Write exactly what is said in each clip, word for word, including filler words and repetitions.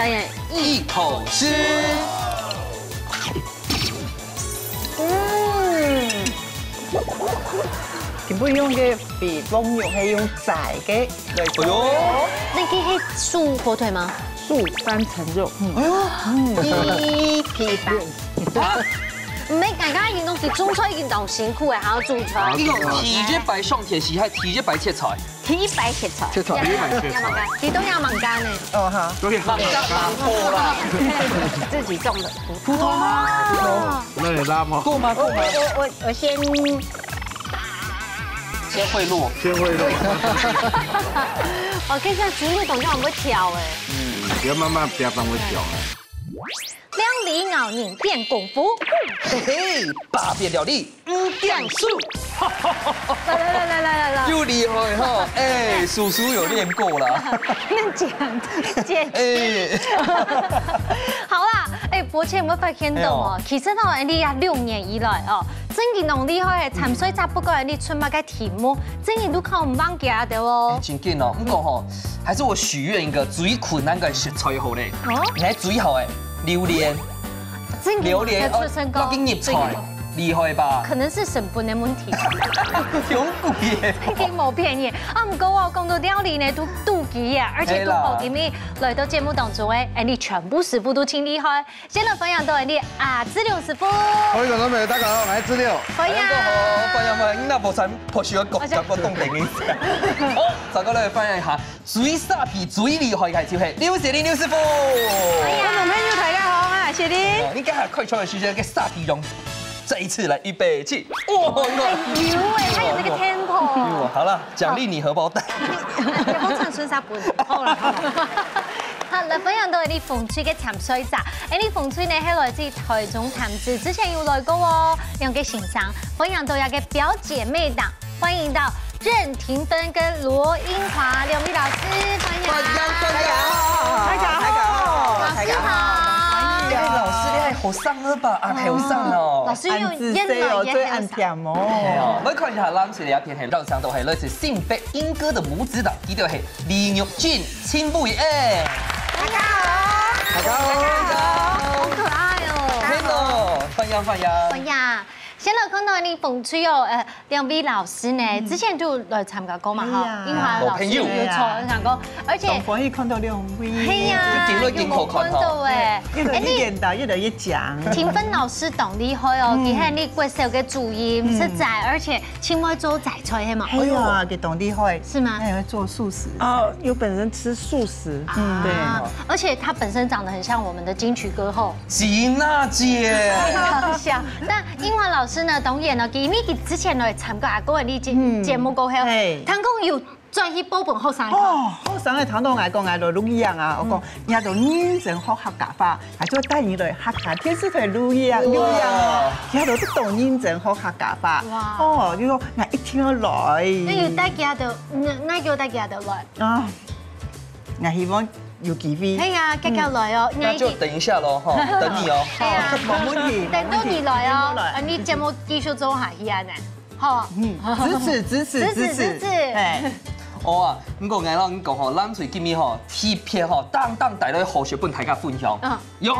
哎，一口吃。嗯，佢會用个比封肉係用炸个來做。哎呦，那个係素火腿嗎？素三層肉，嗯，哎呦，嗯，雞皮白。啊，毋係，剛剛已經東西種出來已經當辛苦了，還要種出來。一个第一擺上電視，還第一擺切菜。 第一擺切菜。切菜。第一擺切菜。佢都要忙干呢。哦，好。都要忙干。忙活啦。自己種的。普通嗎？那也拉吗？夠嗎？夠嗎？我我我先先贿赂。先贿赂。哦，可以这样，植物懂就很会挑哎。嗯，不要慢慢，不要帮我挑啊。料理咬人变功夫。嘿嘿，百变料理。 五点数。来来来来来来来。又厲害哈！哎，叔叔有练过啦。练简简。哎。好啦，哎，伯谦有没有发现到哦？哎呦。其实呢，你啊六年以来哦，真个当厉害，参赛者不管你出么个题目，真个都考毋忘记的哦。哎，真紧哦，不过吼，还是我许愿一个最困难个食材好嘞。哦。你还最好哎，榴莲。 真个吗？榴莲，在出生高。哦，要给你菜，厉害吧？可能是成本的问题。有鬼耶！真个无便宜。啊，毋过哦，讲到料理呢，都肚饥耶，而且都好今日来到节目当中哎，哎，你全部师傅都真厉害。先来分享到你啊，志六师傅。各位观众朋友，大家好，我是志六。欢迎。大家好，欢迎欢迎，你那无参，不需要讲，而且讲过动等音。好，再过来分享一下， 最沙皮、最厲害个就係刘雪玲刘師傅。哎呀，观众朋友大家好，我是雪玲。哦，你今下開場个時間，个沙皮容再一次來預備起。哇，哎呦喂，他有那个tempo。哎呦，好了，獎勵你荷包蛋。要不要唱春沙不？好了，好了。好，來分享到你紅隊个參賽者，哎，你紅隊呢，係來自台中潭子，之前有來過哦，兩个先生，分享到一个表姐妹檔。 欢迎到任庭芬跟罗英华两位老师，欢迎。欢迎，欢迎。大家好，大家好，大家好。哎，老师，你还好生了吧？啊，好生哦。老师又演了，也很生。最暗甜哦。哎呀，我看一下，咱这里啊，片很照相都还来自性别英歌的母子档，佢就係李玉珍、陈慧燕。大家好。大家好。大家好，好可爱哦。Hello，欢迎，欢迎。欢迎。 先来看到你紅隊哦，呃，兩位老師呢，之前都來參加過嘛，哈，哎呀。英華老師有做參加過，而且當歡喜看到兩位。係呀，就頂多頂好看哈。有無看到哎？越來越遠大，哎，你越來越強。庭芬老師當厲害哦，佢係你國小个主任，實在，而且盡會做齋菜，係嘛？哎呀，佢當厲害。是嗎？哎，會做素食。哦，有本身吃素食。啊，對。而且他本身長得很像我們的金曲歌后。 金娜姐。等一下，那英華老師呢？當然了，佢因為佢之前來參加過你節，嗯，節目過後，嘿，聽講有轉去報本後生个。哦，後生个聽到𠊎講，𠊎就錄音啊，𠊎講，嗯，你都認真學客家話，𠊎就帶你來客家電視台錄音啊，錄音哦，你都當認真學客家話。哇，哦，你講𠊎一定要來。那有帶佢个，那那有帶佢个來？啊， 𠊎希望有機會。係啊，遽遽來哦，那就等一下咯，哈，等你哦。係啊，無問題，等到你來哦，無問題。啊，你節目繼續做下去啊，呢，好。嗯，支持，支持，支持，支持。哎。哦啊，毋過𠊎摎你講吼，咱最近吼，特別吼，當當帶來好食分大家分享。嗯。有。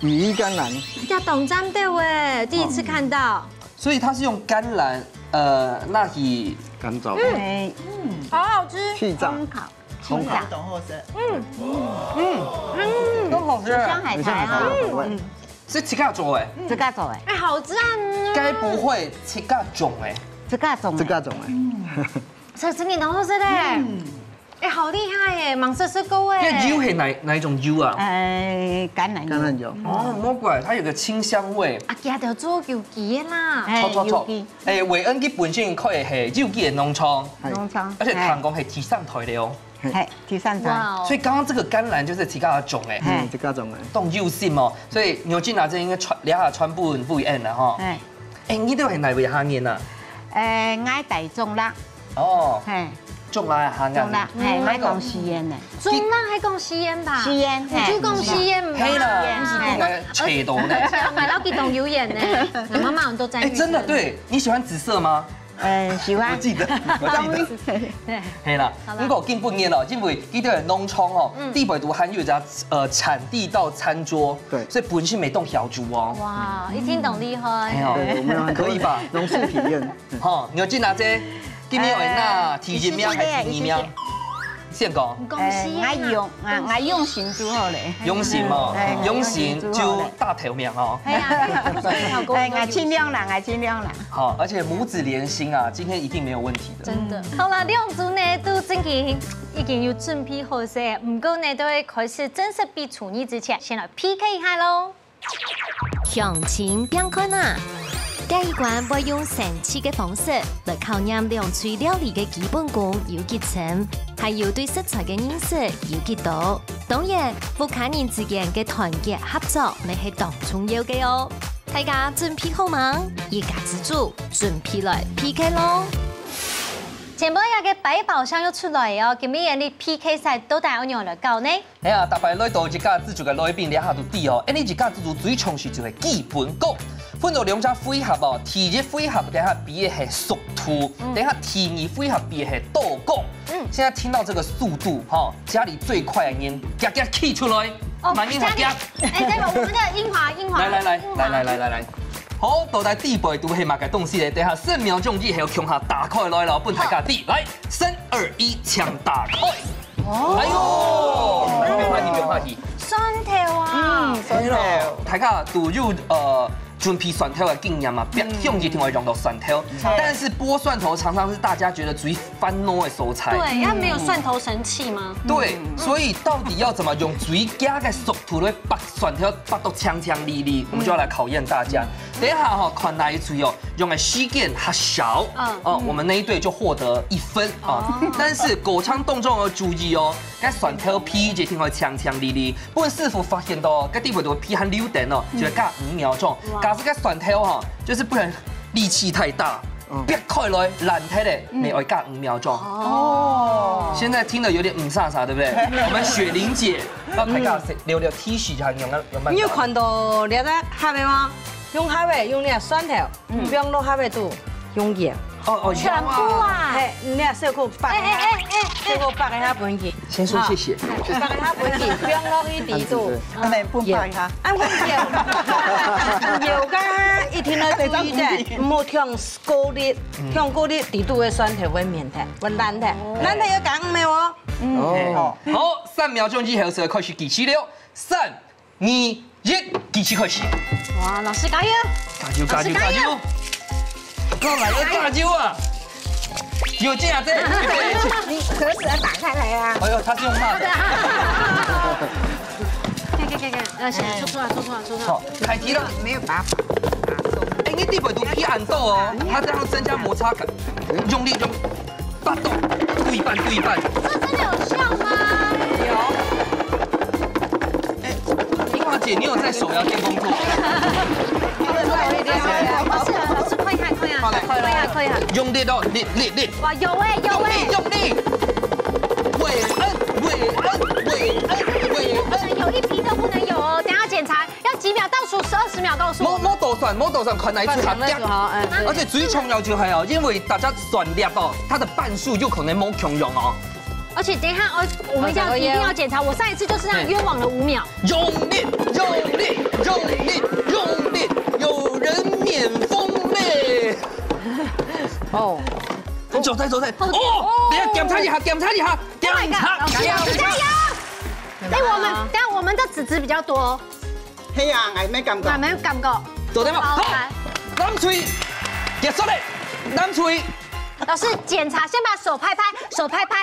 魚乾男。這當讚的喂，第一次看到。所以它是用橄欖，呃，那去乾燥。哎，嗯，好好吃。氣炸。烘烤。 清爽。當好食。嗯，嗯，嗯，都好食。香海苔啊。嗯，係自家做个。自家做个。哎，好讚啊！該不會自家種个？自家種个。自家種个。所以真个當好食嘞。哎，好厲害耶，吂食過哎。該油係哪哪一種油啊？哎，橄欖油。橄欖油。哦，莫怪，它有個清香味。啊，佢都做有機个啦。哎，臭臭臭。有機。哎，偉恩佢本身開个係有機个農場。農場。而且聽講係第三代了哦。 嘿，第三代。哇哦。所以剛剛這個橄欖就是自家種个。嘿。嗯，自家種个。當有心哦。所以牛津啊，這應該傳，這下傳分偉恩了哈。嘿。哎，你都係哪位客人啊？呃，𠊎戴中壢。哦。嘿。中壢客人。中壢，嘿，嗯，𠊎講四縣个。中壢還講四縣吧？四縣，嘿。就講四縣吧。係啦，毋係講來切到呢。買到佢當有緣呢，媽媽都在。哎，真的，對，你喜歡紫色嗎？哎，喜歡。不記得，不記得。係啦，毋過今晡日哦，因為佢兜个農場哦，底背肚還有一隻呃產地到餐桌，對，所以本身沒動小豬哦。哇，一定當厲害。哎呦，對，我們有很多可以吧？農事體驗。好，你有進來這，今天有那第一名還是第二名？先講。恭喜啊！哎，我用啊，我用心就好咧。用心哦，哎，用心就大頭名哦。哎呀，哎，我盡量啦，我盡量啦。好，而且母子連心啊，今天一定沒有問題的。真的。好啦，兩組呢都正經已經有準備好勢，毋過呢都會開始正式比廚藝之前，先來P K一下咯。 鄉親拚看啊！這一關會用生趣个方式來考驗兩隊料理个基本功有幾深，還有對食材个認識有幾多。當然，屋下人之間个團結合作乜係當重要个哦。大家準備好吂？一家之煮，準備來P K咯！前背个百寶箱又出來哦，今晡日个P K賽到底愛仰般來搞呢？ 係啊，逐擺來到一家之煮个來賓，這下都知哦，𠊎俚一家之煮最重視就係基本功。分做兩隻回合哦，第一回合等下比个係速度，等下第二回合比个係刀工。嗯，現在聽到這個速度哈，家裡最快个人，遽遽企出來，哦，慢慢遽遽。哎，等一下，我們的英華，英華，來來來來來來來來，好，到底底背肚係麼个東西咧？等下三秒鐘以後共下打開來咯，分大家知。來，三二一，請打開。 哎喲，毋用客氣，毋用客氣。蒜頭啊！嗯，蒜頭。大家都有呃準備蒜頭个經驗嘛，毋過一定會用到蒜頭，但是剝蒜頭常常是大家覺得最煩惱个所在。對，它沒有蒜頭神器嗎？對，所以到底要怎麼用最佳个速度來剝蒜頭，剝到強強利利，我們就要來考驗大家。等一下哈，看哪一組哦，用个時間較少，嗯，哦，我們那一隊就獲得一分啊。但是過程當中要注意哦， 該蒜頭皮一定愛青青利利，分師傅發現到，該底背肚皮還留等哦，就愛加五秒鐘。假使該蒜頭哈，就是不能力氣太大，擘開來爛忒咧，你愛加五秒鐘。哦，現在聽了有點毋煞煞，對不對？我們雪玲姐，那大家留留提示一下，有沒有？你有看到這隻盒仔嗎？用盒仔，用這蒜頭，放落盒仔肚，用鹽。 哦哦，全部啊！嘿，你啊，小可剝一下，哎哎哎哎哎，小可剝一下分佢。先說謝謝。好，剝一下分佢，放落去底肚。啊，來，分佢一下。啊，分佢，有个一定要注意个，毋好忒過力，忒過力底肚个蒜頭會綿忒，會爛忒，爛忒要加五秒哦。哦，好，三秒鐘以後就開始計時了，三、 二、一，計時開始。哇，老師加油！加油，加油，老師加油！加油！過來，要加油啊！有這樣子，你盒子要打開來啊！哎喲，他是用罵的。看看看看，呃，現在說出來，說出來，說出來。好，開始了。沒有辦法。哎，你底背肚皮恁多哦，它這樣增加摩擦感，用力用力。 八度，對半，對半。這真的有效嗎？有。哎，英華姐，你有在手搖電風扇？不是啊，老師，快看，快看，好，來，快看，快看。用力哦，力，力，力。哇，有欸，有欸。用力，用力。韋恩，韋恩，韋恩，韋恩。不能有，一滴都不能有哦，等下檢查。 要幾秒？倒數十、二十秒倒數。無，無倒算，無倒算，看哪一組較強。看哪一組好，哎。而且最重要就係哦，因為大家算力哦，它的倍數有可能無共樣哦。而且等一下，哦，我們要，一定要檢查。我上一次就是那樣冤枉了五秒。用力，用力，用力，用力，有人免費咧。哦。走開，走開。好，哦，等一下檢查一下，檢查一下，檢查，檢查。加油！哎，我們，等一下我們的籽籽比較多哦。 係啊，𠊎乜感覺。𠊎乜感覺。做得無？好，好，來。藍隊，結束咧，藍隊。老師，檢查，先把手拍拍，手拍拍，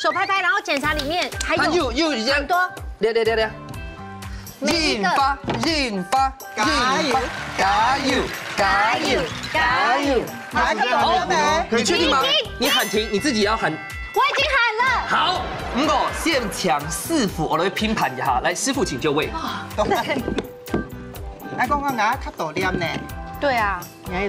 手拍拍，然後檢查裡面還有，還有，有，有。很多。對，對，對，對。每一個。印花，印花，加油，印花。加油，加油，加油。來，看到了沒？你確定嗎？停，停，停。你喊停，你自己要喊。我已經喊了。好，毋過先請師傅，𠊎來評判一下。來，師傅請就位。 𠊎講𠊎牙較大粒呢。對啊。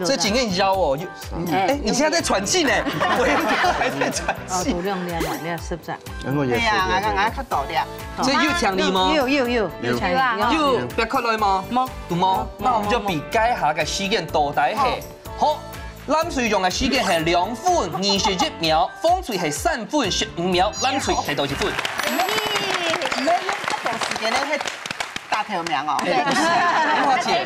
這幾年搖哦，有，哎，你現在在喘氣呢，我應該還在喘氣。哦，大粒嘛，你看是不是？然後也對啊，牙較大粒。這有聽你嗎？有有有有聽你。有啊。有，別看來嗎？無。有無？那我們就比該下个時間到底係。好，濫水用个時間係兩分二十一秒，紅隊係三分十五秒，濫水係多一分。你你用較長時間个去打頭名哦。哎，不是，花姐，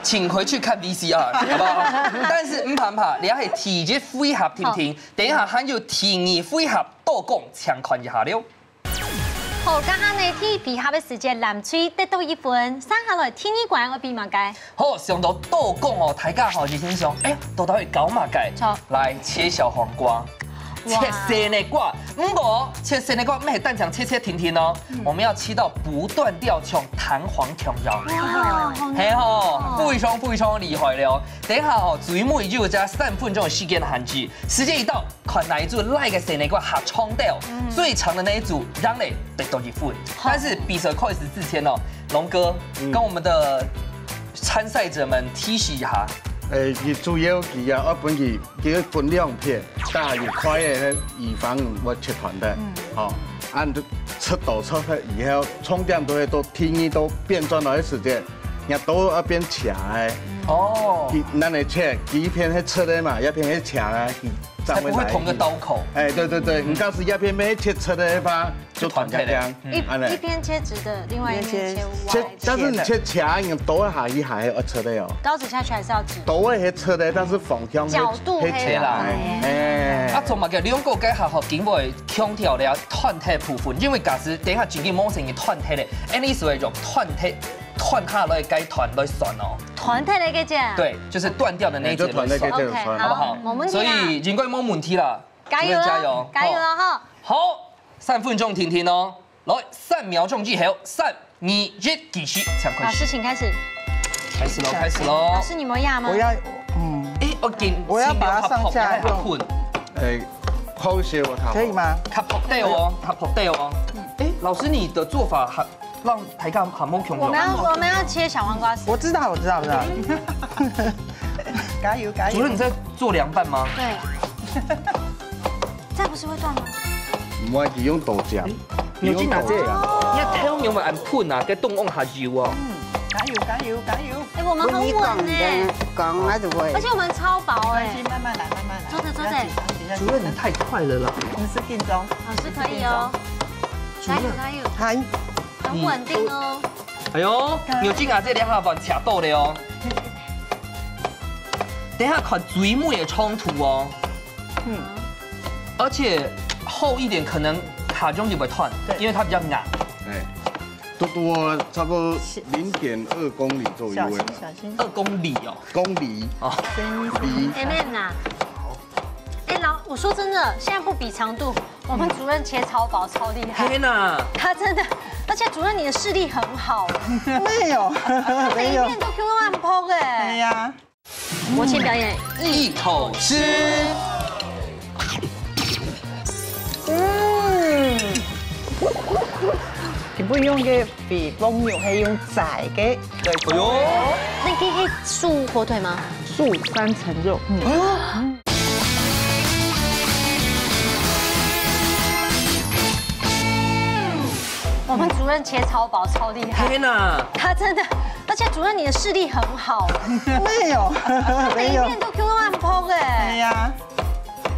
請回去看V C R，好不好？但是毋怕毋怕，你還係第一回合，聽聽，等一下還有第二回合，倒講，請看一下了。 好，剛剛呢，第一回合个時間，藍隊得到一分，剩下來第二關愛比麼个？好，想到倒講哦，大家好，就心想，哎，到底會搞麼个？好。來，切小黃瓜，哇。切西瓜。毋過，切西瓜毋係單淨切切定定哦，嗯。我們要切到不斷掉，像彈簧共樣。哇，好難哦。係吼，非常非常厲害了哦。等一下哦，最尾就有這三分鐘个時間限制，時間一到， 看哪一組來个西瓜較長兜，嗯。最長的那一組贏了，得到一分。好。但是比賽開始之前哦，龍哥，嗯。跟我們的參賽者們提示一下。誒，佢主要佢啊，愛分佢，佢分兩片，打一塊个預防會切斷个。嗯。好，啊，你就切到切開以後，重點都係到第二到變轉來个時間，人都要變斜个。哦。佢，咱來切，佢一片係直个嘛，一片係斜个，佢 才不會同個刀口。哎，對對對，嗯。你假使這片愛切直个話，就斷掉。就斷開了。嗯。一，按呢。一片切直的，另外一片切歪的。切，但是你切斜，你刀下去還係要直个哦。刀子下去還是要直。刀會係直个，但是方向係，角度係啦。係啦。哎。啊，做麼个兩個該下吼，今晡強調了斷忒部分，因為假使等一下正經無成个斷忒咧，恁樣所以就斷忒，斷下來該斷來算哦。斷忒个該節。對，就是斷掉的那一節來算。哎，就斷忒該節算。OK，好不好？好，沒問題啦。所以應該沒問題啦。 加油哦，主任加油。加油哦，吼。好，三分鐘定定哦。來，三秒鐘之後，三、二、一，計時，請開始。老師，請開始。開始嘍，開始嘍。老師，你有沒有壓嗎？我要，嗯。哎，我緊，我要把它上下用。緊，緊，緊，緊。哎，好險我看。可以嗎？較薄兜哦，較薄兜哦。哎，老師，你的做法還 讓大家較無共樣。我們要，我們要切小黃瓜絲。我知道，我知道，我知道。加油，加油。主任，你在做涼拌嗎？對。這樣不是會斷嗎？毋愛佢用刀尖，哎，你有進來這，佢用刀尖。你要挑牛肉恁噴啊，該凍往下油哦。嗯，加油，加油，加油。哎，我們很穩呢。講，講，那就會。而且我們超薄哎。沒關係，慢慢來，慢慢來。坐著，坐著。不要緊張，不要緊張。主任，你太快了啦。你是緊張。老師可以哦。主任。加油，加油。嗨。 很穩定哦。哎喲，牛筋啊，這兩下飯吃到了哦。等一下看最尾个衝突哦。嗯。而且厚一點，可能下中就會斷，對。因為它比較硬。哎，多多哦，差不多零點二公里左右。小心，小心。二公里哦。公里。哦。里。M M啊。哎，老，我說真的，現在不比長度， 我們主任切超薄，超厲害。天哪！他真的，而且主任你的視力很好。沒有，沒有。每一片都Q Q爛泡哎。對呀。我先表演一口吃。嗯。你不用个比公牛還用宰个。哎喲。那个是素火腿嗎？素三層肉。嗯。 我們主任切超薄，超厲害。天哪！他真的，而且主任你的視力很好。沒有，沒有。每一片都Q Q爛泡哎。對呀，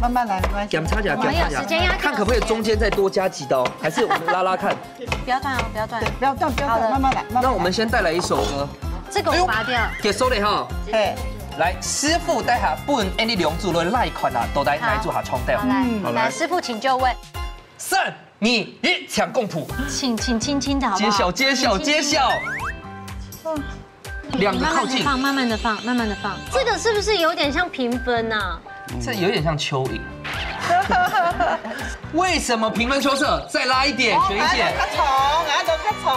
慢慢來，沒關係。檢查一下，檢查一下，我們有時間要看可不可以中間再多加幾刀，還是我們拉拉看？不要斷哦，不要斷。對，不要斷，不要斷，好的。慢慢來，慢慢來。那我們先帶來一首歌。這個我拔掉。哎喲，結束了哈。嘿。來，師傅，等下分恁樣兩組來看啊，到底哪一組較長兜？好，來，嗯。好，來。來，師傅請就位。三、二、一，請公佈。請，請輕輕的好不好？揭曉，揭曉，請輕輕的。揭曉。兩個靠近。慢慢地放，慢慢地放，慢慢地放。這個是不是有點像評分啊？這有點像蚯蚓。為什麼平分秋色？再拉一點，選一點。哦，哪一個較長？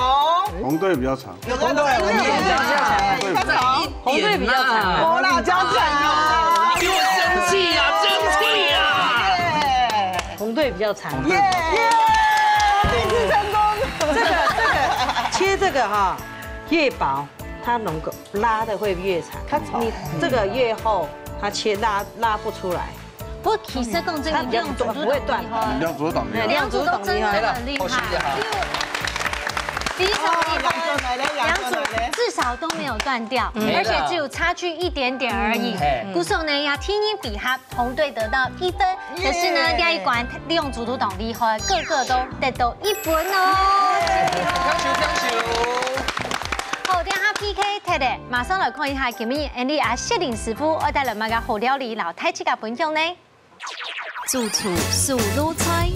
哪一個較長？紅隊比較長。有看到沒有？紅隊比較長。紅隊比較長。紅隊比較長。我啦，這樣講啊。給我生氣啊，生氣啊！耶！紅隊比較長。耶！第一次成功。這個，這個，切這個哈，越薄，它能夠拉得會越長。較長。你這個越厚，它切拉，拉不出來。 不過其實講真的，它比較，量子都不會斷。當厲害。量子都當厲害。對，量子都真的很厲害。好，謝謝哈。比手畫腳，哦，兩組來了，兩組來了。至少都沒有斷掉，嗯。而且只有差距一點點而已。嗯。嘿。故所呢，也天然比合，紅隊得到一分。耶。可是呢，這一關利用速度當厲害，個個都得到一分哦。耶。恭喜，恭喜。好，等下P K忒咧，馬上來看一下今日Andy啊，雪玲師傅愛帶來麼个好料理，摎大自家分享呢？ 主廚手路菜。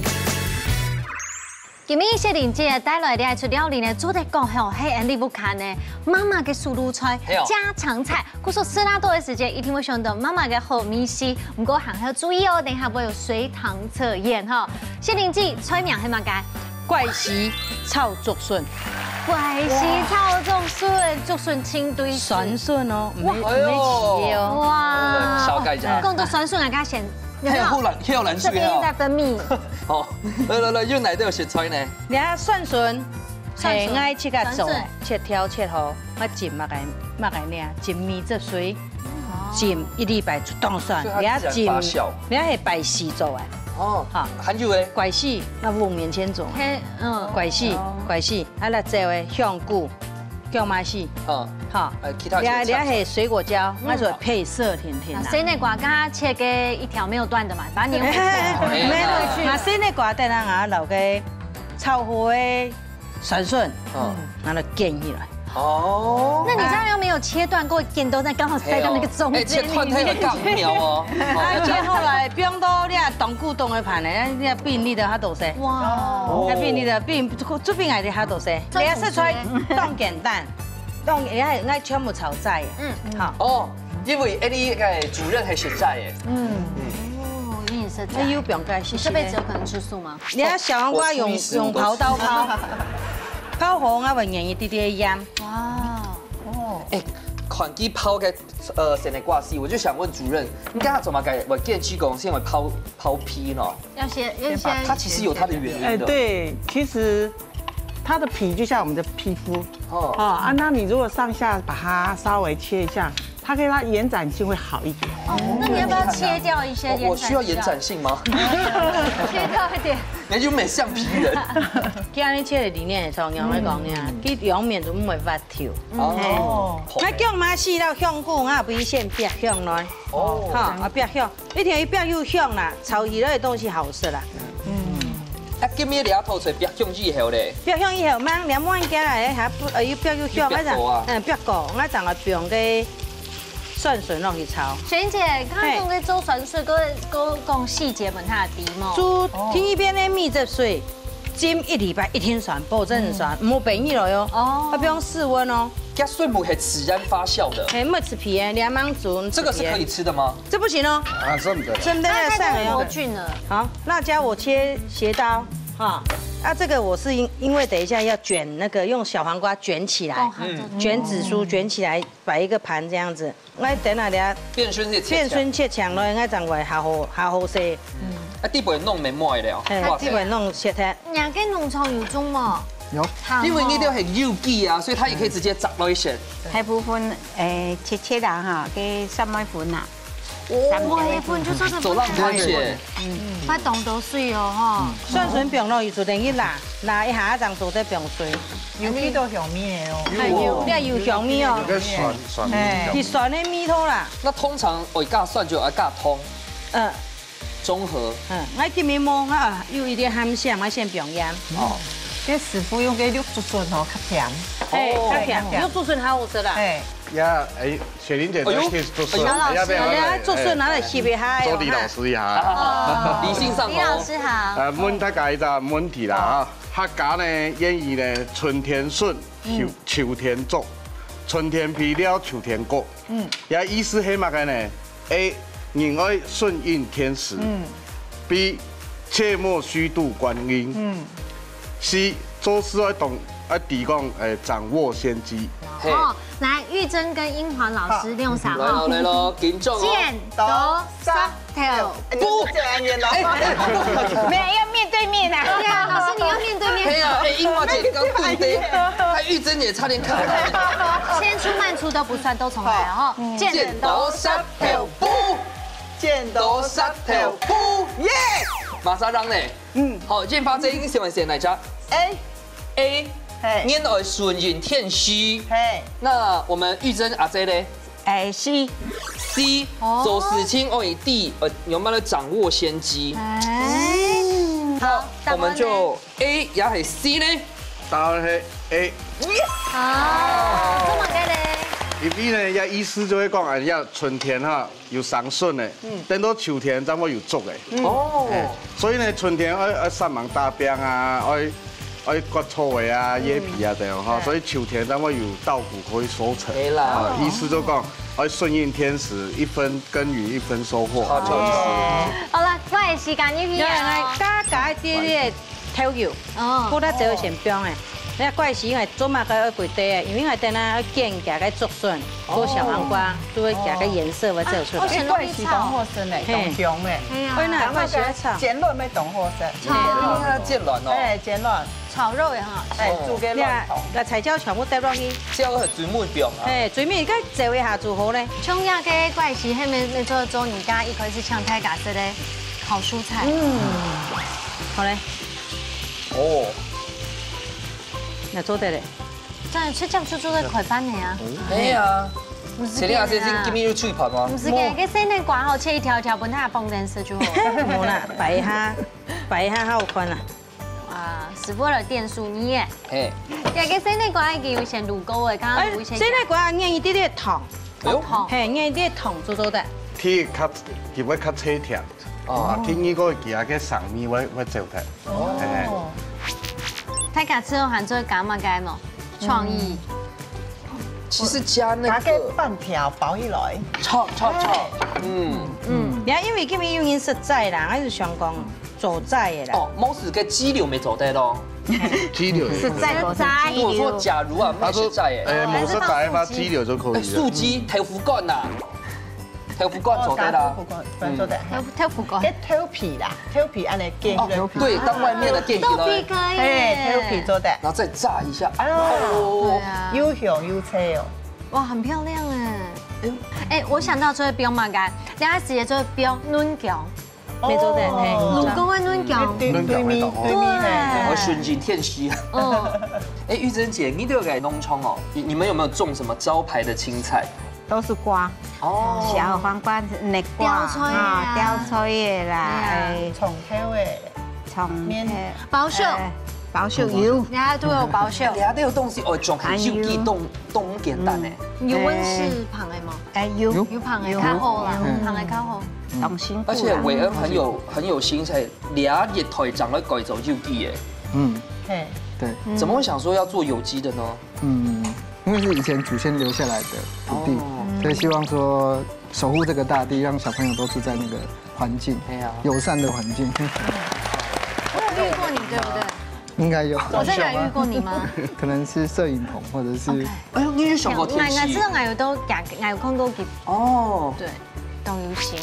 今日雪玲姐帶來這一出料理呢，做得講吼，係Andy屋下呢，媽媽个手路菜，係哦。家常菜。故所食那多个時間，一定會想到媽媽个好味緒。毋過還愛注意哦，等一下會有隨堂測驗吼。雪玲姐，菜名係麼个？ 怪死炒竹筍。怪死炒竹筍，竹筍清堆水。酸筍哦，毋係，哇。毋係鹹个哦。哇。小改一下。講到酸筍啊，大家先，有沒有？還有後來，還有藍水哦。這邊在分泌。好，來來來，用哪一道食材呢？你看酸筍，酸筍。係，愛切个種，酸筍。切條切好，愛浸麼个，麼个呢？浸米汁水。 浸一禮拜就當酸，所以它自然發酵。你愛浸，你愛係拜四做个。哦，好。還有咧？怪死，該五年前做。嘿，嗯。怪死，哦。怪死，啊，辣椒个香菇，薑嫲絲。嗯。好。呃，其他你愛，你愛係水果椒，嗯。𠊎說配色甜甜啊。啊，西瓜剛剛切个一條沒有斷的嘛，把它黏回去。沒有去。啊，西瓜等下啊，摎个炒好个 酸筍，嗯。拿來捲起來。哦。那你這樣又沒有切斷過，捲都在，剛好塞到那個中間。哎，切斷它有大五秒哦。啊，捲好來，放到你个當古董个盤呢，你个比例的較大細。哇。哦。該比例的比，這比矮的較大細。你个食材當簡單，當，你看，應該全部炒在。嗯。好。哦，因為Andy个主任係食齋个。嗯。哦，因為食齋。那有放个，你這輩子有可能吃素嗎？ 你看小黃瓜用，我初一十五都吃。用刨刀刨，刨好，𠊎會研一滴滴鹽。哇。哦。哎，看佢刨个，呃，西瓜絲，我就想問主任，你剛剛怎麼改？我建議講先會刨，刨皮呢？要先，要先，它其實有它的原因的。哎，對，其實它的皮就像我們的皮膚。哦。哦，啊，那你如果上下把它稍微切一下，它可以讓延展性會好一點。哦，那你要不要切掉一些延展性？我，我需要延展性嗎？切掉一點。你就美相皮人。今日切个理念係同樣來講呢，嗯。佢兩面都毋會發透。哦。嘿。該薑嫲絲摎香菇，𠊎會先煏香來。哦。好，啊，煏香，一定要煏有香啦，炒起來个東西好食啦。嗯。啊，今日這道菜煏香以後咧？煏香以後，吂，你莫驚啦，哎，還不，呃，又煏又香，又煏過啊。𠊎講，嗯，煏過，𠊎正來放个 蒜筍落去炒。璇姐，剛剛講个做酸水，各位，各位講細節問題題目。煮第二遍个米汁水，浸一禮拜一定酸，保證酸，嗯。莫冰起來哦。哦。啊，不用室溫哦。該水母係自然發酵的。嘿，莫切皮个，你還吂煮。這個是可以吃的嗎？這不行哦。啊，這不得了。真的要上來哦。它太多霉菌了。好，辣椒我切斜刀，哈。啊，這個我是因，因為等一下要捲那個，用小黃瓜捲起來，哦，好，嗯。捲紫蘇捲起來，擺一個盤這樣子。 𠊎等下咧，變身係切，變身切長來，𠊎正會較好，較好勢。嗯。啊，底背弄綿綿了。嘿，哇塞。底背弄切忒。若个農場有種無？有。糖哦。因為你都很有機啊，所以它也可以直接摘落去切。大部分，誒，切切啊，哈，个三味粉啊。哦。三味粉就做得做浪番茄。嗯。發當多水哦，吼。酸筍放落去，就等於拉，拉一下，正做得放水。有味道香味个哦。哎，有，你看有香味哦。有个酸，酸味道。哎。佢酸个味道啦。那通常愛加酸就愛加糖。嗯。中和。嗯，𠊎今日無，啊，有一點鹹鹹，𠊎先放鹽。哦。這師傅用个綠竹筍吼，較甜。哎，較甜，哦。綠竹筍好好食啦。哎。呀，哎，雪玲姐，哎呦，這个竹筍，哎呦，哎呀，不要，不要，哎呀，竹筍拿來熹一下，哎，周迪老師一下。哦。理性上哦。李老師好。呃，問大家一个問題啦，啊。 客家呢，諺語呢，春天筍，嗯。秋，秋天粽，春天肥料，秋天果。嗯。這意思係麼个呢？A，人愛順應天時。嗯。B，切莫虛度光陰。嗯。C，做事愛懂，愛知講，誒，掌握先機。嘿。哦，來，玉珍跟英華老師，好。你用啥？來咯，來咯，緊張哦。剪刀石頭布。哎，你是這樣演的哦。哎，哎，不可以。沒有，要面對面啊。對啊，老師，你要面對面。哎呀，哎，英華姐剛對的，還玉珍姐差點卡到。先出慢出都不算，都重來哦。好。剪刀石頭布。剪刀石頭布，耶！馬上讓呢。嗯。好，研發這一定喜歡選哪家？A。A。嘿。人愛順應天時。嘿。那我們玉珍阿姐呢？哎，是。C，哦。做事情愛知，呃，有沒有掌握先機？哎。好，那我們就 A也係C呢？答案係A。啊，做麼个呢？因為呢，這意思就係講，哎呀，春天哈，有生筍个，等到秋天正會有竹个。哦。哎，所以呢，春天愛，愛煞猛打拚啊，愛，愛割草个啊，掖皮啊這樣哈，所以秋天正會有稻穀可以收成。對啦。啊，意思就講，愛順應天時，一分耕耘一分收穫。好，好，好。好啦，我个時間入去啊。來，來，加，加一滴滴个 豆油，哦。過來就先放誒。你看怪時因為做麼个愛歸袋誒？因為𠊎等下愛揀佢个竹筍，哦。過小黃瓜，就會佢个顏色會走出來。哦，怪時當好食呢，嘿。當香誒。哎呀。會啦，怪時愛炒。煎卵乜當好食。炒。煎卵哦。哎，煎卵。炒肉也很好吃。哎，煮个卵湯。你看，該菜椒全部倒落去。這个係最尾放啊。哎，最尾該走一下就好咧。像這个怪時，後面那做做你剛剛一開始像太假似的烤蔬菜。嗯。好咧。 哦。那做得咧。真係直接就做得開飯个啊。哎呀，毋係今日啊，今日有炊飯嗎？毋係个，該細个瓜吼，切一條一條，分佢放等食就好。無啦，擺一下，擺一下較好看啦。啊，係為了電視呢耶。嘿。對，該細个瓜已經有先滷過个，剛剛有先。哎，細个瓜愛一滴滴糖。哎喲。糖。嘿，愛一滴糖做做得。第一較，佢會較脆甜。 哦。啊，第二个佢个生味會，會走忒。哦。哎。大家之後還做加麼个無？創意。其實加那個，加个粄條包起來。炒，炒，炒。哎。嗯。嗯，你看，因為今日有人食齋啦，還係想講做齋个啦。哦，無食个雞柳乜做得咯。雞柳也可以。食齋做得。如果說假如啊，毋係食齋个。哎，無食齋个話，雞柳就可以了。哎，素雞、豆腐乾吶。 豆腐乾做得啦。哦，豆腐乾，嗯。做得。豆，豆腐乾。該豆皮啦，豆皮恁樣捲起來。哦，對，當外面的捲起來。豆皮可以耶。嘿，豆皮做得。然後再炸一下。哎喲，哦。對啊。又香又脆哦。哇，很漂亮哎。哎喲。哎，我想到做得放麼个，等下時節做得放嫩薑。 沒錯的，嘿。哦。滷過个嫩薑。對，對面，對面呢。對。我順應天時。哦。哎，玉珍姐，你兜个農場哦，你，你們有沒有種什麼招牌的青菜？都是瓜。哦。小黃瓜、綠瓜，吊菜啊。啊，吊菜个啦，哎呀。哎。蔥頭个。蔥頭。面。包粟。哎，包粟有。人家都有包粟。你看這個東西哦，種很有機，還有。當，當簡單呢。嗯。有溫室旁的嗎？哎，有。有。有旁的較好啦，有。嗯。旁的較好。 當辛苦啦。而且偉恩很有，很有心，在這一代正來改造有機耶。嗯，嘿。對。嗯。怎麼會想說要做有機的呢？嗯，因為是以前祖先留下來的土地，哦。所以希望說守護這個大地，讓小朋友都住在那個環境，哎呀。友善的環境。我有遇過你，對不對？應該有。我在哪遇過你嗎？可能是攝影棚，或者是 OK。哎喲，你有想過天氣？𠊎，𠊎知道𠊎有都，𠊎有看過佢。哦。對，當有心。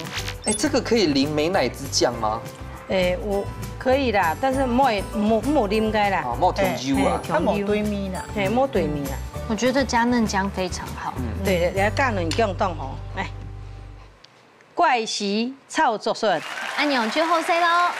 哎，這個可以淋美乃滋醬嗎？哎，我可以啦，但是莫，莫，莫淋該啦。哦，莫添油啊。哎，哎，添油。較無對味啦。哎，莫對味啦。我覺得加嫩薑非常好。嗯。對，來加嫩薑當好，哎。 怪時炒竹筍。恁樣就好勢咯。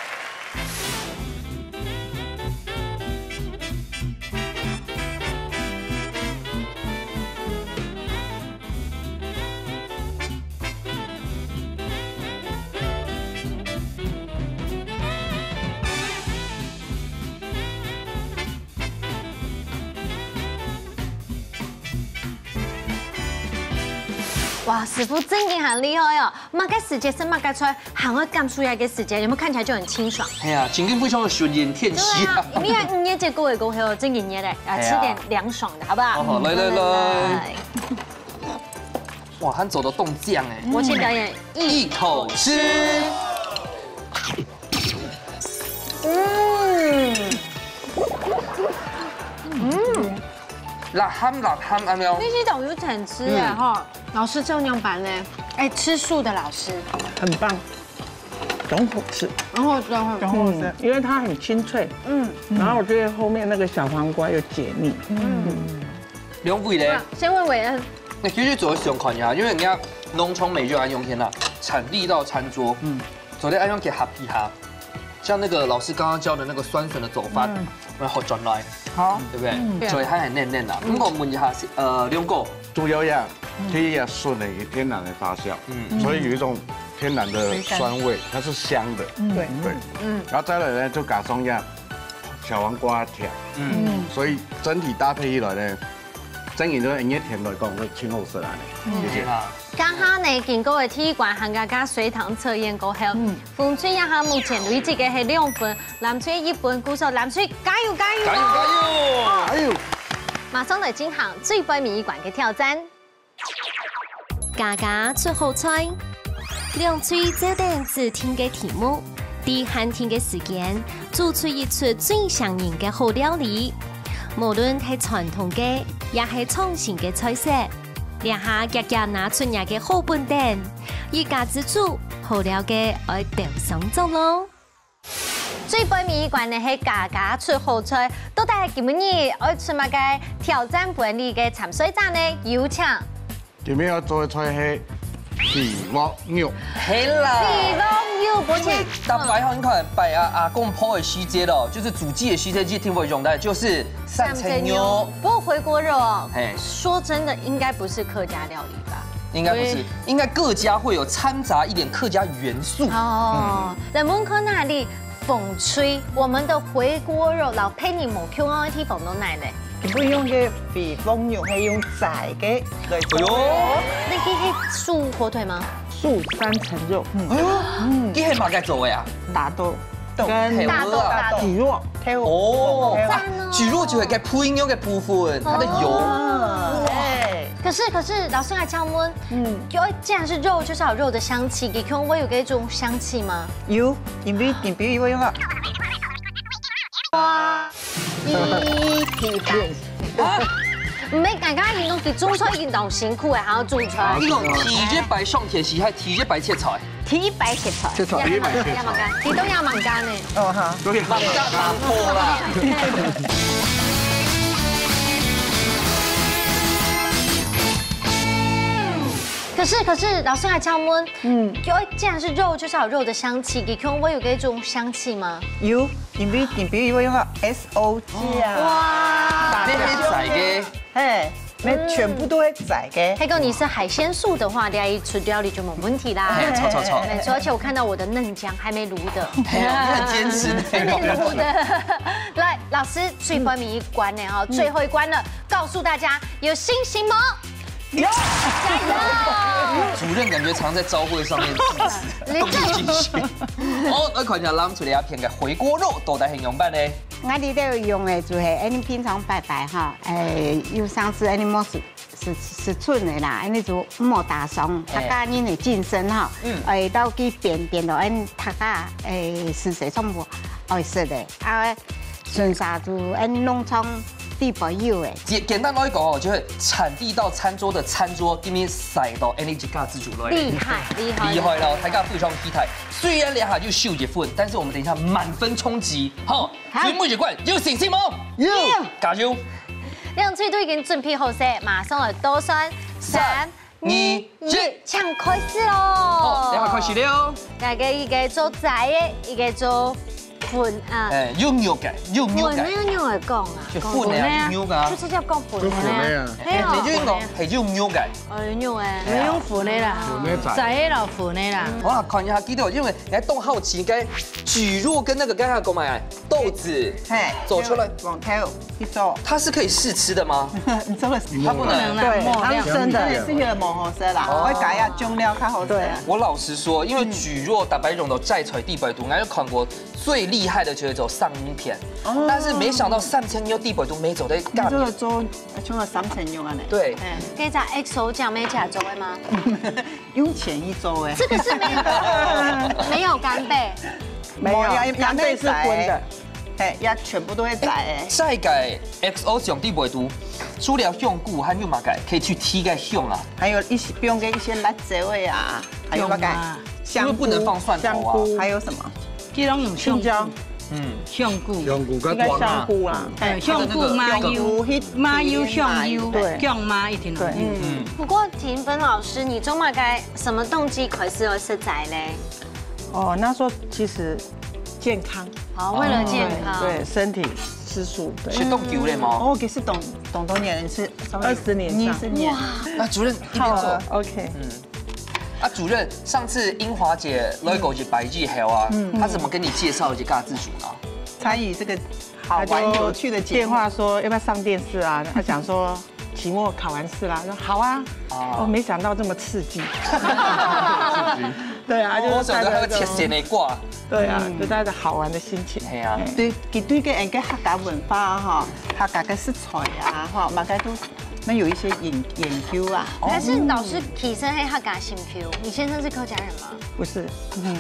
哇，師傅真的很厲害哦！麼个時節食麼个菜，還會感受一下个時節，有沒有看起來就很清爽？哎呀，真的非常的順應天時啊。對啊，因為五月節過了過後，正經熱嘞，啊，對啊。吃點涼爽的，好不好？好，好，來，來，來。來。哇，還做得當靚哎。我先表演一口吃。一口吃。嗯。嗯。 辣鹹辣鹹恁樣。你係當有層次啊，嗯。吼，老師這樣版呢？哎，吃素的老師。很棒，很好吃。然後，然後，很好吃，嗯。因為它很清脆，嗯。然後我覺得後面那個小黃瓜有解膩。嗯。兩位咧？啊，先問偉恩。那其實主要想看一下，因為人家農場美就恁樣天啦，產地到餐桌，嗯。做得恁樣結合一下。像那个老师刚刚教的那个酸笋的做法，嗯，我要好转来，好，对不对？嗯，所以它很嫩嫩啊。嗯，我问一下，呃，龙哥，猪油呀，嗯，第一个顺的，有天然的发酵，嗯，所以有一种天然的酸味，它是香的，嗯，对，对，嗯，然后再来呢，就加上一下小黄瓜甜，嗯，所以整体搭配起来呢，真个就个甜来讲，就挺好吃啦，谢谢。刚刚呢，经过个第一关，還加加水塘測驗過後，嗯，紅隊這下目前累積个係兩分，藍隊一分，故所藍隊加油加油！加油加油！哎呦，馬上來進行最尾一關个挑戰。家家出好菜，兩隊照等指定个題目，在限定个時間，做出一出最像人个好料理。無論係傳統个，也係創新个菜色，這下遽遽拿出若个好本等，一家之煮，好料个愛鬥上桌咯。 最尾一關呢係家家出好菜，到底係今晡日愛出麼个挑戰分你个參賽者呢？有請。今日要做个菜係肥鑊肉。係啦。肥鑊肉，因為大家好，你看擺阿阿公婆个時節咯，就是煮雞个時節，一定會用到，就是三層肉。不過回鍋肉哦，嘿，說真的，應該不是客家料理吧？應該不是，對，應該各家會有摻雜一點客家元素。哦，嗯，來問看哪裡 紅隊，我們的回鍋肉摎別人無共樣个地方在哪呢？佢毋用个肥鑊肉，係用炸个來做。哎喲，你去去素火腿嗎？素三層肉，嗯，哎喲，嗯，這係麼个做个啊？大豆跟大豆，大豆，蒟蒻，哦，啊，讚哦。蒟蒻就係該肥肉个部分，它的油。哦，對。可是可是，老師還請問，嗯，有，既然是肉，就是要有肉的香氣，你看會有這種香氣嗎？ 有，因為因為我用啊。哇，一平方。啊？毋係，剛剛運動佢種菜已經當辛苦了，還要種菜。你講第一擺上田時，還第一擺切菜。第一擺切菜。切菜。第一擺切菜。你都要蠻幹呢。哦，好。都要蠻幹。蠻幹，蠻好啦。可是，可是，老師還請問，嗯，有，既然是肉，就是要有肉的香氣，你看會有這種香氣嗎？有，因為，因為我用到S O醬啊。哇，這係炸个。嘿，那全部都會炸个。嗯。如果你是海鮮素的話，這一出料理就沒問題啦。哎，錯，錯，錯。沒錯，而且我看到我的嫩薑還沒滷的。哎喲，你很堅持呢。還沒滷的。來，老師，最後一關呢，哈，嗯，最後一關了，告訴大家有信心嗎？ 有，加油！主任感覺常在朝會上面致辭，你這動力進行。哦，來看一下，咱出來一片个回鍋肉，到底係仰般呢？𠊎這兜用个就係，恁呢平常擺擺哈，誒，有常時恁呢無食，食，食剩个啦，恁呢就莫打爽，哎，大家人个精神哈，嗯，誒，到佢變，變到恁大家，誒，食食全部愛食个，啊， 順續就恁農場底背有个。簡，簡單來講哦，就是產地到餐桌的餐桌，今天塞到N H K自主來。厲害，厲害。厲害了，大家非常期待。雖然這下就收一份，但是我們等一下滿分衝擊，好，好。所以每一關有信心無？有。加油！兩隊都已經準備好勢，馬上來倒算。三、三、二、二、一，請開始哦！好，等下開始了。大家一個做齋个，一個做粉啊。哎，有肉个，有肉个。粉那个用來講啊，就粉个啊，講有肉个啊。就是叫講粉个啊。就粉个啊。哎，你就用，哎，就用肉个。哦，有肉哎。你用粉个啦，粉个齋。齋个啦，粉个啦。我看一下，記得，因為你還當好奇，該蒟蒻跟那個剛剛講嘛，豆子，嘿，做出來。黃豆。 去做。它是可以試吃的嗎？你做个試。它不能。不能啦，對，它是生的。你試个無好食啦，哦。愛加一下醬料較好食。對。我老實說，因為蒟蒻逐擺用到齋菜底背肚，𠊎有看過最厲害的就係做生魚片，哦。但是沒想到三層肉底背肚無做得加麵。你這個做，像个三層肉恁呢。對。嗯。這隻X O醬乜自家做个嗎？用錢去做个。這個是沒有，沒有干貝。沒有，無，也，也干貝是葷的。 嘿，也全部都會齋个。哎，再改X O醬底背肚，除了香菇，還有麼个可以去提个香啊？還有一些，放个一些辣椒个啊，還有麼个？香啊。香菇，因為不能放蒜頭啊。香菇，還有什麼？這種用香菇。青椒。嗯。香菇。香菇跟應該香菇啊。哎，香菇、麻油，香菇，麻油、香油，對。薑嫲一定要有。對。嗯。不過庭芬老師，你做麼个，什麼動機開始愛食齋呢？ 哦，那時候其實，健康。好，為了健康。对，身体吃素，对。食當久了無？哦，其實當，當多年，是二十年以上。二十年。啊，主任，一邊坐。好啊，OK。嗯。啊，主任，上次英华姐來過一擺以後啊，嗯。她怎麼跟你介紹一個自主呢？參與這個好玩有趣的節目。他就電話說要不要上電視啊？他想說期末考完試啦，說好啊。哦。哦，沒想到這麼刺激。刺激。对啊，就是我想到還有切線的掛。对啊，嗯。就帶着好玩的心情。嘿啊。对，佢對个，个客家文化吼，客家个食材啊，吼，嘛个都，那有一些研，研究啊。但是老師其實係客家心臼，你先生是客家人嗎？不是，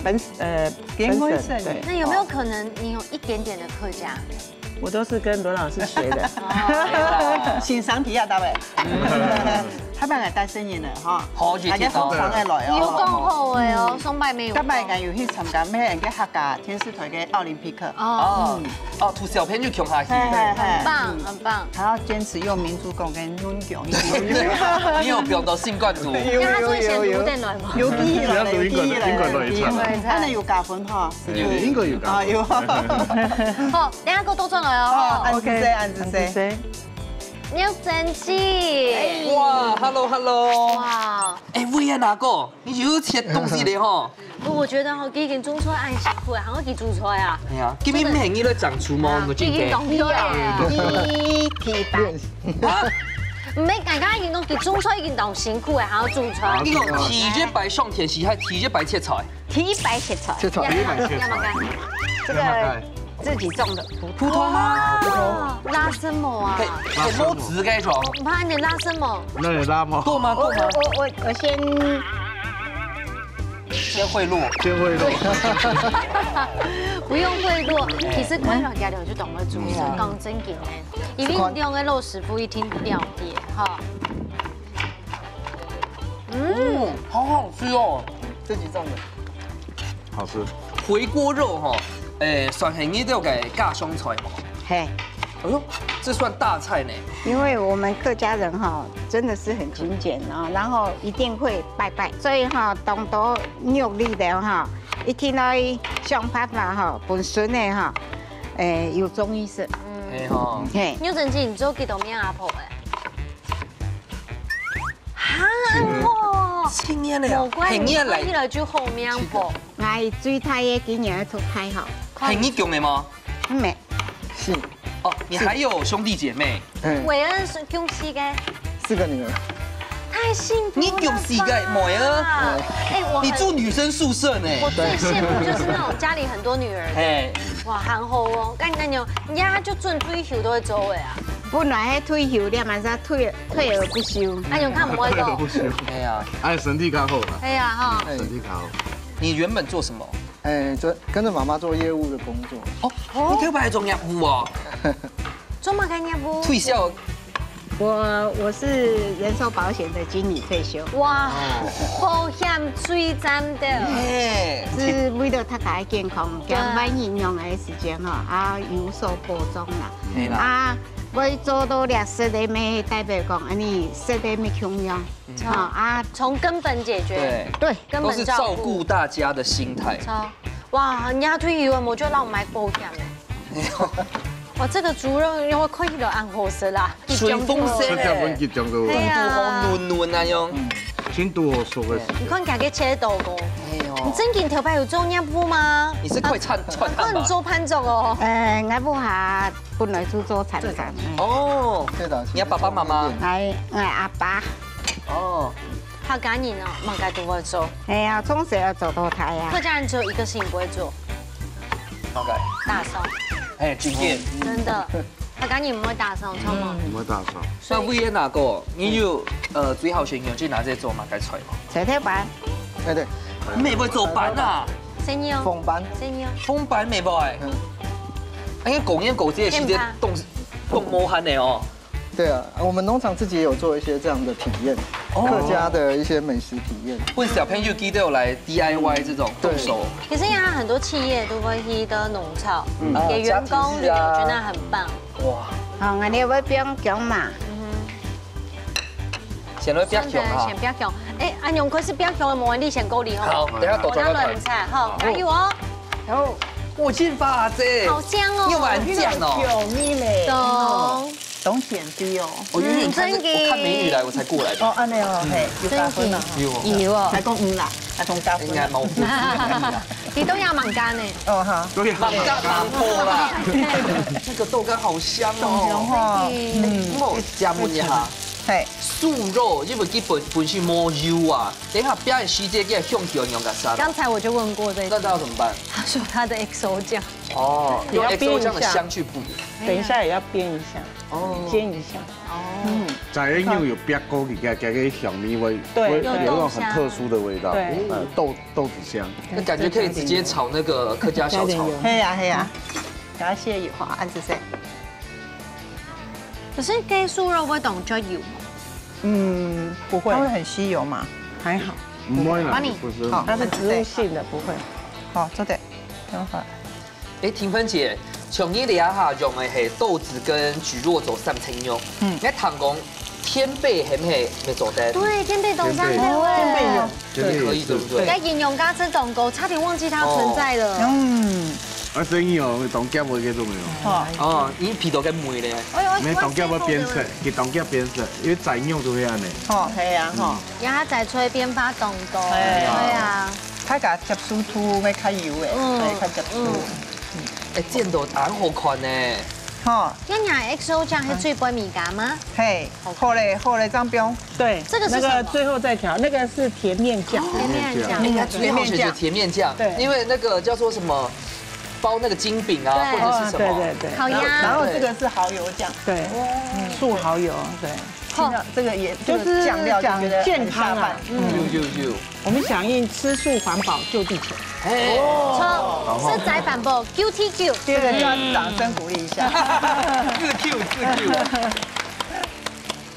本，呃，本省，对。那有沒有可能你有一點點的客家？我都是跟羅老師學的。哦。欣賞佢啊，大衛。嗯。他本來單身人了哈，好，大家捧場的來哦。有講好的哦，上擺沒有講。大擺應該有去參加咩个客家電視台个奧林匹克。哦。哦，哦，同小朋友共下去。嘿，嘿，嘿。很棒，很棒。還要堅持用民族講跟軟強一點。你有表達性感度。有，有，有，有。有機會來，有機會來，有機會來。當然有加分哈。有，應該有加分。啊，有。好，等下給我倒轉來哦。哦，恁仔細，恁仔細。玉珍姐。哇，hello，hello。哇。哎，維安阿哥，你又切東西了吼？不，我覺得吼，佢已經種菜恁辛苦了，還要佢煮菜啊。哎呀，今日毋係你來掌廚嗎？啊，我今天。已經當久了。一、二、三。啊？毋係，剛剛已經講佢種菜已經當辛苦了，還要煮菜。你講第一擺上電視，還第一擺切菜。第一擺切菜。切菜。第一擺切菜。這個自己種的普通。普通嗎？哇，辣什麼啊？嘿，很多汁該種。我怕你辣什麼？那也辣嗎？夠嗎？夠嗎？我，我，我，我先 先賄賂。先賄賂。不用賄賂，其實看了這樣就懂了，主持人講正經的，因為兩個老師傅一定了解哈。嗯，好好吃哦。自己種的。好吃。回鍋肉哈，誒，算係你兜个家常菜嘛。嘿。哎呦，這算大菜呢。因為我們客家人哈，真的是很勤儉啊，然後一定會拜拜，所以哈，當多肉類的哈，一定要想辦法哈，本身的哈，誒，有中醫食。哎吼。嘿。玉珍姐，你做幾多名阿婆誒？哈，哦，七年了，難怪你看起來就好命婆。𠊎最大个今年要出太好。係你降个嗎？毋係。是。哦，你還有兄弟姐妹？嗯。偉恩是降四个。四個女兒。太幸福了吧！你降四个妹啊？哎，我很，你住女生宿舍呢。我最羨慕就是那種家裡很多女兒的。嘿。哇，還好哦。該，該你，人家就準退休都會做的啊。本來還退休了，嘛是退，退而不休。哎喲，看不會做。退而不休。哎呀。哎，身體較好啦。哎呀，哈。身體較好。你原本做什麼？ 哎，就跟著媽媽做業務的工作。哦，你頭擺還做業務哦？做麼个業務？退休。我，我是人壽保險的經理退休。哇，保險最讚的。嘿。是為了大家的健康，對。萬一用的時間吼，啊，有所保障啦。嘿啦。啊，會做到這事的，乜代表講，恁呢事的乜共樣。 好，啊，從根本解決。對，對。根本照顧。都是照顧大家的心態。好，哇，人家退休了，我就讓我買保險了。哇，這個豬肉因為看起來恁好食啦，水風生欸。食條粉結醬个。對啊。溫度好嫩嫩啊，用。真多好食个。你看佢个切到个。哎喲。你正經頭擺有做業務嗎？你是快餐，快餐吧？看你做盤桌哦。呃，𠊎屋下本來就做餐廳。哦，對的，你的爸爸媽媽？𠊎，𠊎阿爸。 哦。客家人哦，麼个都會做。哎呀，從小要做到大呀。客家人只有一個事情不會做，麼个？打掃。哎，真的。真的，客家人毋會打掃，著無？毋會打掃。所以維安阿哥，你有，呃，最好食个，就拿這做麼个菜無？菜頭粄。哎，對。你乜會做粄啊？生意哦。封粄。生意哦。封粄乜會。嗯。哎，過年過節个時節，天怕。凍，凍無閒个哦。 對啊，我們農場自己也有做一些這樣的體驗，哦。客家的一些美食體驗。分小朋友記得來D I Y這種動手。對。其實現在很多企業都會去到農場，嗯。給員工旅遊，啊，假期日啊。覺得很棒。哇。好，𠊎兜會放薑嘛。嗯哼。先來放薑哈。先放薑。哎，恁樣開始放薑个，無你先顧慮吼。好，等下倒轉來看。我要亂菜哈，加油哦。好。我进发姐，好香哦你有蛮讲哦。有味嘞，懂，懂显低哦。我远远看这，嗯真的我看美女来，我才过来的。哦，按呢哦，嘿，有加分了哈。有哦，有哦，还讲嗯啦，还讲加分啦。应该蛮不错的。你都要蛮干呢。哦哈，对，蛮干蛮火啦。这个豆干好香懂香哦。哈，嗯嗯，我加问一下，嘿，素肉因为基本本身没油啊，等一下煸的时间，这个香气要用个啥？刚才我就问过这一题，那那要怎么办？他说他的 X O 酱，哦，用你要 X O 酱的香去补。等一下也要煸一下，哦，煎一下。哦，嗯，在个肉有煸过，佢个个个香味会对会有有一种很特殊的味道，对嗯，豆豆子香。那感觉可以直接炒那个客家小炒。嘿呀嘿呀，给它卸油哈，按这些。可是雞素肉會當著油嗎？嗯，不会，它会很吸油嘛。还好，不会啦帮你，不是。好它是植物性的，不会。好，做得，等会。哎，庭芬姐，像你这下用的是豆子跟蒟蒻做三层肉，嗯嗯，你听讲天贝系毋系也做得？對，天貝當香天貝對喂，天貝有天贝可以，对不对？該營養價值當高，差點忘記它存在了。嗯，啊，生意哦，當夾會个都没有。好，哦，你皮都跟梅咧。哎呦，没当夾会变色，佢当夾变色，因为宰肉都会安尼。好，嘿呀哈，然後再吹邊發當高，哎對啊，它个接触度会较油诶，嗯哎，较接触度，哎，煎到蛮好看呢。哈，那你X O醬係最背尾个嗎？嘿，好嘞好嘞，这样不用。对，这个是什么那个最后再调，那个是甜面酱。甜面酱，应该最好选择甜面酱，对因为那个叫做什么，包那个金饼啊，对或者是什么，对对对烤鸭，然后这个是蠔油酱，对，素蠔油，对，好这个也这就是个酱料就觉得讲健很下康啊饭。。有有有，我们响应吃素环保救地球。哎，錯，食齋環保，九T九。这个就要掌声鼓励一下。自 Q 自 Q，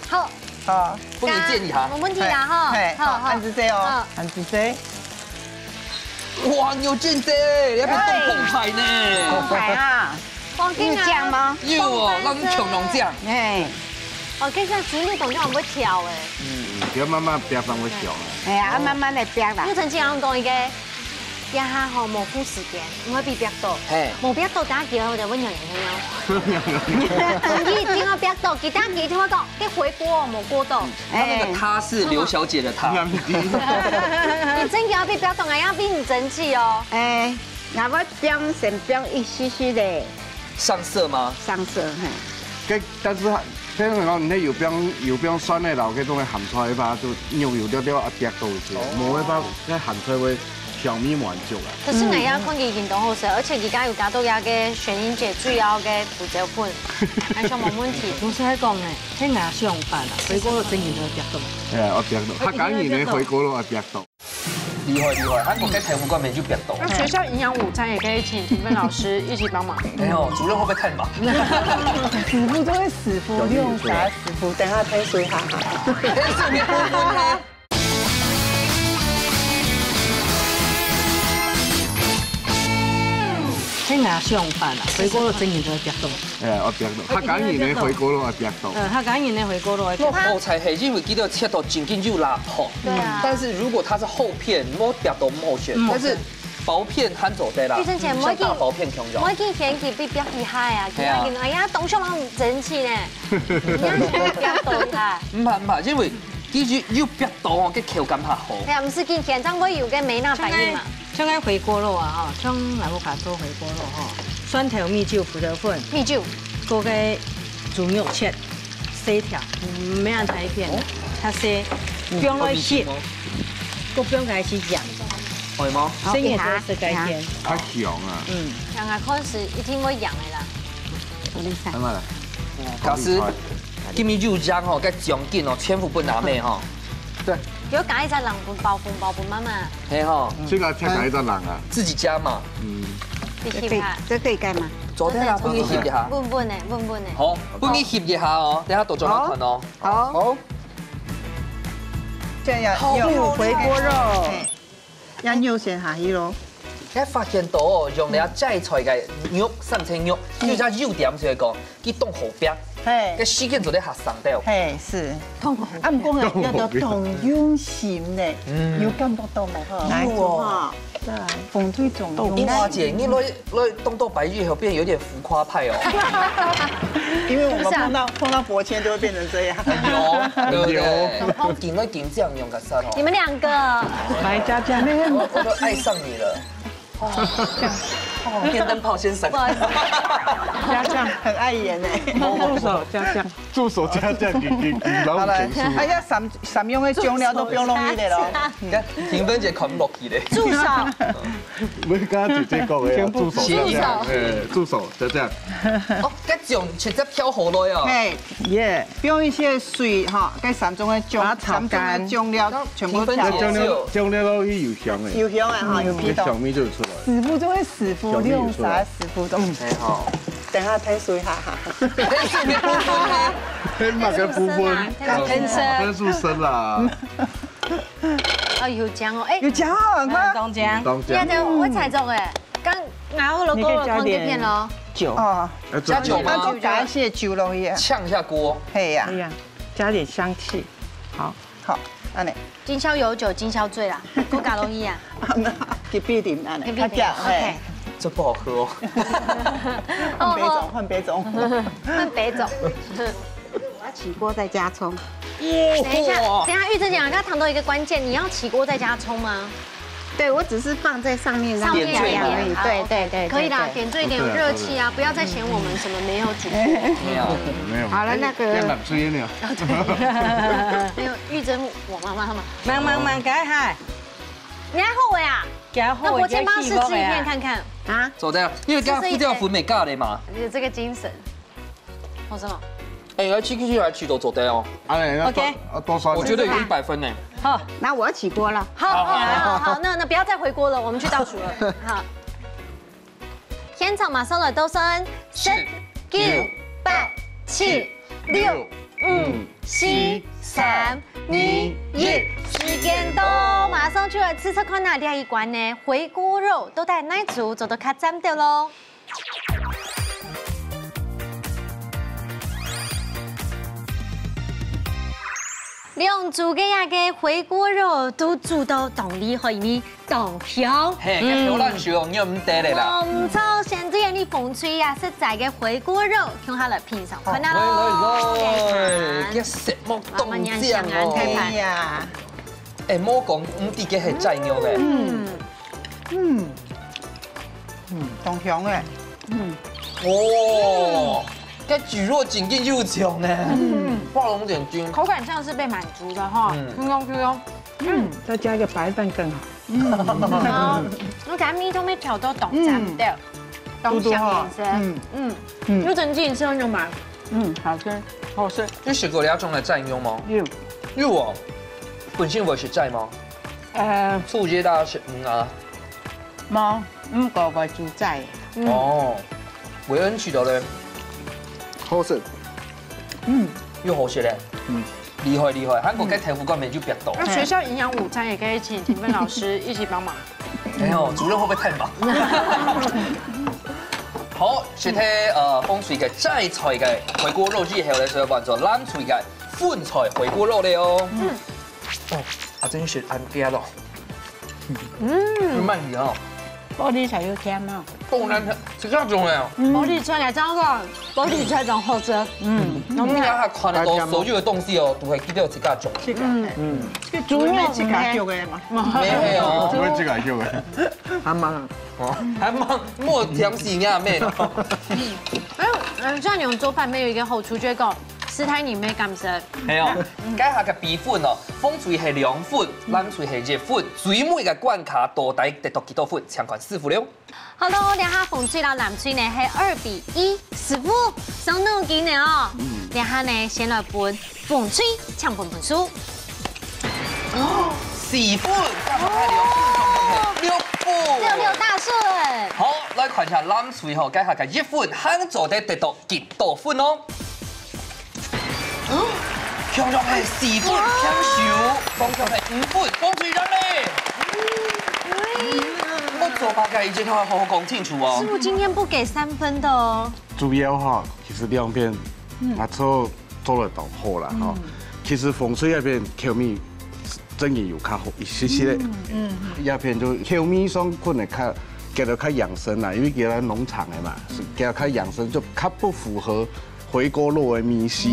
好，好，不能建议哈無。問題啦吼。嘿，好，好，按住这哦好。很直接。哇，你有见这，你还比动碰彩呢。牌啊，我跟你讲有酱吗？有哦，让你穷农酱。哎，我跟你讲，煮肉同樣會跳誒。嗯，不要慢慢不要放我小啊。哎呀，慢慢的煸啦你。曾經有講一個，這下吼無赴時間，毋會被煏到。嘿，無煏到，等下佢就會問娘娘。你一定要煏到，佢等下佢一定會講，該回鍋哦，無鍋到。那那个她是刘小姐的她。你真个要被煏到，還要被你爭氣哦。哎，那我煸先煸一絲絲的上色吗？上色嘿。該但是佢，譬如講，你有放有放蒜个啦，該種个鹹菜吧，就肉油了了啊，煏到一些，無辦法，該鹹菜會香味滿足啊。可是𠊎也看佢已經當好食，而且佢家有加到該个璇英姐最愛个胡椒粉，還想無問題。毋使講呢，該𠊎想辦法，回鍋肉真正都會煏到。哎，我煏到，客家人个回鍋肉啊，煏到。厲害厲害，韓國該豆腐乾面就煏到。那學校營養午餐也可以請評分老師一起幫忙。哎呦，主任會不會太忙？師傅都會師傅，用啥師傅？等下退水哈哈。哎，順便問問啊。該𠊎想辦法，回鍋肉真正都會煏到。哎，我煏到，客家人个回鍋肉啊，煏到。呃，客家人个回鍋肉會煏到。我猜係因為佢都切到正經有罅泡，對啊。但是如果它是厚片，無煏到無好選，嗯但是薄片還做得啦，玉珍姐，莫緊像大薄片共樣。莫緊嫌佢被煏厲害啊！對啊佢哎呀，董事長爭氣呢，你看佢煏到厲害。毋怕毋怕，因為其實有煏到哦，該口感較好。哎呀，毋使緊嫌，這樣會有个梅納反應嘛。像該回鍋肉啊，吼，像𠊎屋下做回鍋肉吼，蒜頭、米酒、胡椒粉，米酒，過个豬肉切細條，毋免太片，較細，放落去翕，過放開去煸，會嗎？生意做得食該天。較香啊。嗯，讓佢開始一定會煸个啦。慢慢來。假使今日有樣吼，該獎金哦，全部分阿妹吼。有加一隻冷盤包紅包分媽媽，嘿吼，這個才加一隻人啊。自己加嘛。嗯，你翕下，这可以盖吗？做得啦，分你翕一下。穩穩的，穩穩的。好，分你翕一下哦，等下到中央看哦。好，這樣要有回鍋肉嘿，要肉先下去咯。𠊎發現到哦，用這齋菜个肉，三層肉，有隻優點就係講，佢當好煸，嘿。該時間做得較省兜。嘿，是。當好煸。啊，毋過呢，要到當用心呢，嗯。有感覺到無？哈。有哦。哈。對。紅隊當用心。英華姐，你來，來當多擺以後變有點浮誇派哦。因為我們碰到，不是啊。碰到伯謙就會變成這樣。有，對不對？有。然後緊來緊這樣用个色哦。你們兩個。來，佳佳。我，我都愛上你了。 哦，電燈泡先生。不好意思。佳佳，很碍眼欸。助手佳佳。助手佳佳，你，你，你老虎情书。好了，哎呀，三，三樣个醬料都不用弄你的咯。你看，婷芬姐看不落去咧。助手。我剛剛姐姐講的呀，助手佳佳，助手。哎，助手佳佳。哦，該醬直接飄好了呀。嘿，耶。 放一些水哈，該三種个醬，把它炒乾。三種个醬料全部調好。該醬料，醬料落去有香欸。有香啊哈，有味道。該香味就出來。師傅就會師傅，你用啥師傅都。嗯。哎，好。等下添水哈哈。添水个部分呢？添麼个部分？添水啊，添水。添水啦。哦，有醬哦，哎。有醬哦，很快。當醬。當醬。你看這樣，我猜中欸，剛拿好了，你可以加點光碟片咯。酒。哦。要加酒嗎？啊，就加一些酒落去啊。嗆一下鍋。嘿呀。哎呀。 加點香氣。好。好，恁呢。今宵有酒今宵醉啦，夠加落去啊。啊，那，去必定恁呢，去必定，較遽，嘿。OK。這不好喝哦。換別種，換別種。換別種。我要起鍋再加蔥。等一下，哇。等一下，玉珍姐，剛剛談到一個關鍵，你要起鍋再加蔥嗎？ 對，我只是放在上面讓它點綴而已。上面而已。對，對，對，可以啦，對，對。點綴一點熱氣啊，不要再嫌我們什麼沒有煮。沒有。沒有。好了，那個要冷水一點。沒有，玉珍，我媽媽嘛。慢慢慢，改下。你還後悔啊？改後悔，那伯謙幫他試吃一片看看。啊？做得啊，因為剛剛副教粉沒教的嘛。有這個精神。 好吃嗎？哎，要吃，吃，吃，還吃都做得哦。哎，那多，OK。啊，多刷點。我覺得有一百分呢。好。那我要起鍋了。好，好，好，好，那，那不要再回鍋了，我們去倒數了。好。現場馬上來倒算，十、九、八、七、六、五、四、三、二、一，時間到，馬上就來試試看啊，這一關呢，回鍋肉到底哪組做得較讚兜咯。 兩組个這個回鍋肉都煮到當厲害呢，當香。嘿，該小蘭手哦，你又毋得了啦。無錯，先對你紅隊啊，食齋个回鍋肉，共下來品嚐看啊咯。來，來，來，這色目當靚哦。慢慢享用，看看。哎呀。哎，莫講，毋知該係齋肉个。嗯。嗯。嗯，當香欸。嗯。哦，該蒟蒻真經有像呢。嗯。畫龍點睛。口感上是被滿足的哈，嗯。Q Q Q Q。嗯，再加一個白飯更好。嗯。好，我感覺味道乜調到當讚的，嗯。當香的顏色。嘟嘟哈。嗯。嗯。嗯。有真正是用嗎？嗯，好吃。好吃。你食過這種个齋肉嗎？有。有哦。本身會食齋嗎？呃。初一啊，食魚啊。 無，毋過會煮齋。嗯。哦，維恩試著咧。好食。嗯。又好食咧。嗯。厲害，厲害，韓國个豆腐乾面就別到。那學校營養午餐也可以請婷芬老師一起幫忙。沒有，主任會不會太忙？好，食忒，呃，紅隊个齋菜个回鍋肉以後咧，就要換做藍隊个粉菜回鍋肉咧哦。嗯。哦，啊，真是恁香咯。 嗯。慢魚哦。玻璃菜有甜哦。當然，自家種个哦。嗯。玻璃菜來照顧，玻璃菜當好食。嗯。你看佢看得到所有个東西哦，都會記得自家種。自家。嗯。嗯。去煮肉自家種个嘛。沒有。不會自家種个。還蠻好。哦，還蠻，莫甜死人家妹咯。哎呦，嗯，像你用做飯，沒有一個好處，就係講， 試忒人个感受。係哦，該下个比分哦，紅隊係兩分，藍隊係一分，最尾个關卡到底得到幾多分？請看師傅了。好咯，這下紅隊摎藍隊呢係二比一，師傅傷腦筋呢哦。嗯。這下呢，先來分紅隊，請分分數。四分，該下个兩分，總共係六分。六六大順。好，來看一下藍隊吼，該下个一分，還做得得到幾多分哦？ 共樣係四分，平手，共樣係五分，紅隊贏咧！莫做八个已经好好讲清楚哦。师傅今天不给三分的哦。主要哈，其实两片，嗯，啊，做做得当好啦哈。其实风水那片口味真的有较好一些些的，嗯，那片就口味上可能较，给它较养生啦，因为给它农场的嘛，是给它较养生，就较不符合回锅肉的味緒。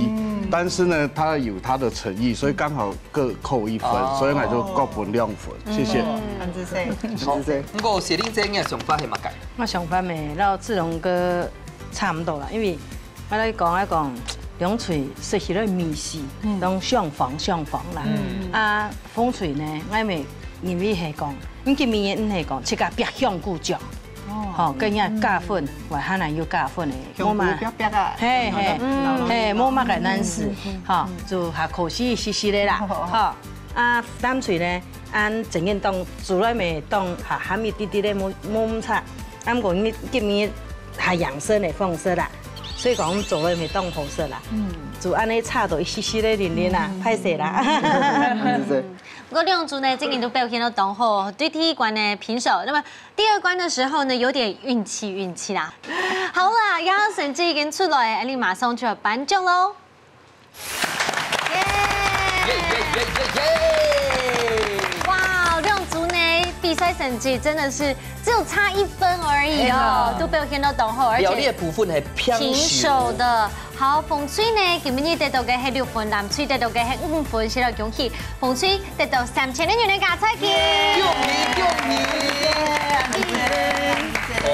但是呢，它有它的诚意，所以刚好各扣一分，哦，所以我就各分两分，谢谢。嗯，很仔细。好，不过雪玲姐，你的想法是么个？我想法咩，摎志龙哥差不多啦，因为我来讲，我讲，两处说起来味緒，嗯，拢相仿相仿啦。嗯，啊，风水呢，我也认为系讲，你今年系讲，自家别向故讲。 吼，跟人家加分，我还能有加分的，我嘛，嘿嘿嘿，无么个难事，吼，就还可惜死死的啦，吼。啊，单纯呢，俺整个当，做来没当，哈，还没滴滴的，无无差。俺讲你今年还养生的方式啦，所以讲我们做来没当好势啦，嗯，就安尼差到一死死的零零啦，歹势啦。是这。不过两组呢，今年都表现得当好，对第一关呢平手，那么 第二关的时候呢，有点运气，运气啦。好啦，呀，成绩已经出来，俺们马上就要颁奖喽。耶！耶耶耶耶耶！哇，两组呢比赛成绩真的是只有差一分而已哦，哎呀，都表现得当好，而且料理的部分还平手。平手的。 好，风水呢，今日得到个系六分，蓝隊得到个系五分，先来恭喜风水得到三千个銀个加菜金。恭喜恭喜！哦，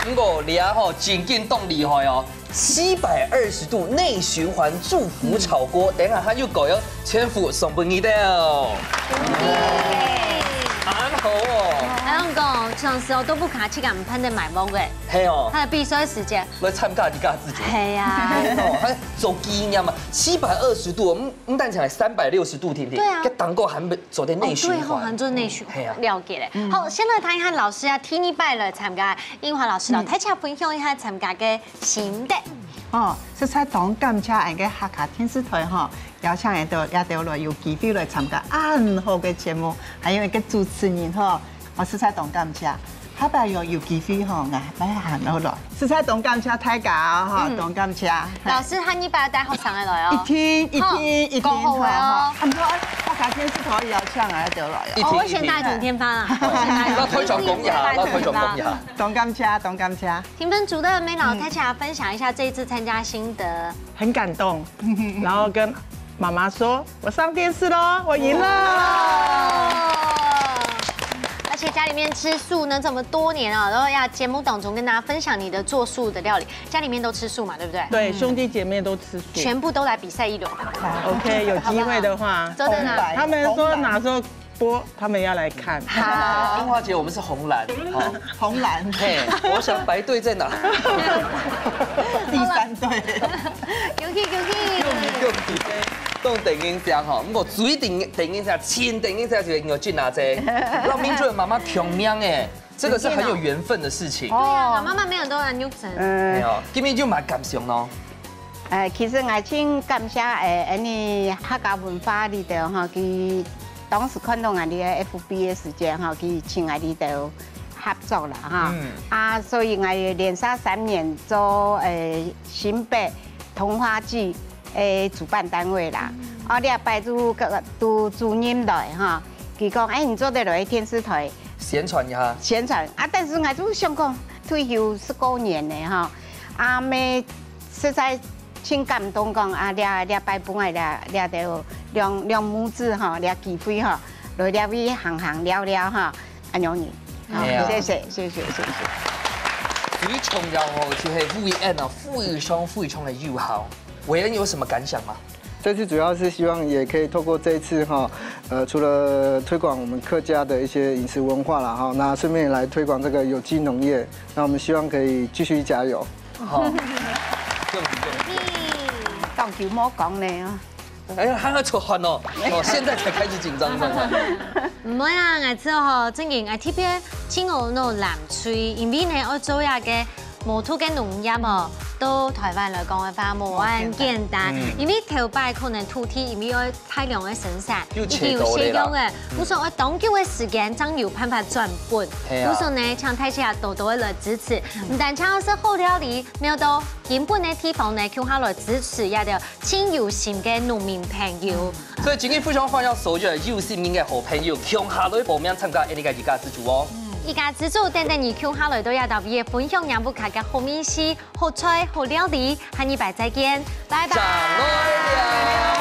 不过你啊吼，真紧当厉害哦，七百二十度内循环祝福炒锅，等下还有个哦，全部送分你的哦。恭喜！蛮好哦。哎，我讲，上次哦都不卡去给俺们拍的买包个，嘿哦，他的比赛时间。 来参加你家自己。系啊。哦，还做纪念嘛，七百二十度，嗯，嗯，但起来三百六十度，听听。对啊。个当个还没做的内循环。哦，对吼，还做内循环，嘿啊。了解嘞。好，先来谈一下老师啊，第二摆来参加，英华老师老大家分享一下参加个心得。哦，实在当感谢俺个客家电视台吼，邀请俺到这头来有机会来参加恁好个节目，还有一个主持人吼， 哦，实在当感谢。下擺有有机会吼，俺来喊好了。实在当感谢大家哦，吼，嗯，当感谢。老师，下二擺帶學生个來哦。一定一定一定，好，講好个哦。吼，吼。啊，毋過，大家電視台邀請啊，就來哦。一定哦，我先帶同天发啊。一定。先帶同天发。那台長講一下，那台長講一下。當感謝，當感謝。评分主任，梅老师，请分享一下这一次参加心得。很感动，然后跟妈妈说，我上电视喽，我赢了。哇！而且家里面吃素呢这么多年啊，然后要节目当中跟大家分享你的做素的料理，家里面都吃素嘛，对不对？对，兄弟姐妹都吃素。全部都来比赛一轮。OK，有机会的话，真的呢？他们说哪时候播，他们要来看。好，英华姐，我们是红蓝，好。红蓝。嘿，我想白队在哪？第三队。恭喜恭喜！恭喜恭喜！当电影社吼，毋过最电电影社，前电影社就係牛俊啊姐，让明珠的妈妈穷命哎，这个是很有缘分的事情。对啊，妈妈没有都很有神。哎呦，今日就蛮感伤咯。呃，其实我真感谢，呃，恁呢客家文化里头吼，佢当时看到我哋个FB个时间吼，佢请我哋头合作啦哈。啊，所以我连续三年做，呃，新北童话季个主办单位啦。哦，这擺就个都主任来哈，佢讲，哎，你做得来电视台宣传一下。宣传啊，但是我就想讲，退休十个年了哈，啊，没实在真感动讲啊，这这摆本来这这条两两母子哈，这机会哈，来这位行行聊聊哈，安样呢。好，哎呀，谢谢谢谢谢谢。最重要哦，就係V N哦，非常非常的友好。伟恩有什么感想吗？这次主要是希望也可以透过这一次哈，呃，除了推广我们客家的一些饮食文化啦哈，那顺便来推广这个有机农业。那我们希望可以继续加油。好，恭喜恭喜！当久冇讲了哦。哎呀，还要出汗哦，哦，现在才开始紧张，是吗？毋会啊，𠊎知吼，正经，𠊎特别请我那蓝水，因为呢，我做一个 无毒个农业哦，到台灣來講个話，無恁簡單，嗯因為頭擺可能土地因為愛大量个生產，又已經有切到了啦些用个，故所愛當久个時間，正有辦法轉本。係啊故所呢，請大家多多个來支持，毋單淨係好料理，還有到根本个地方呢，共下來支持這兜盡有心个農民朋友。所以今日非常歡迎所有有心人个好朋友，共下來報名參加𠊎等个一家之煮哦。一家之煮，等等你共下來到這搭位分享，讓屋下个好味緒、好菜、好料理，下禮拜再見，拜拜。掌來了。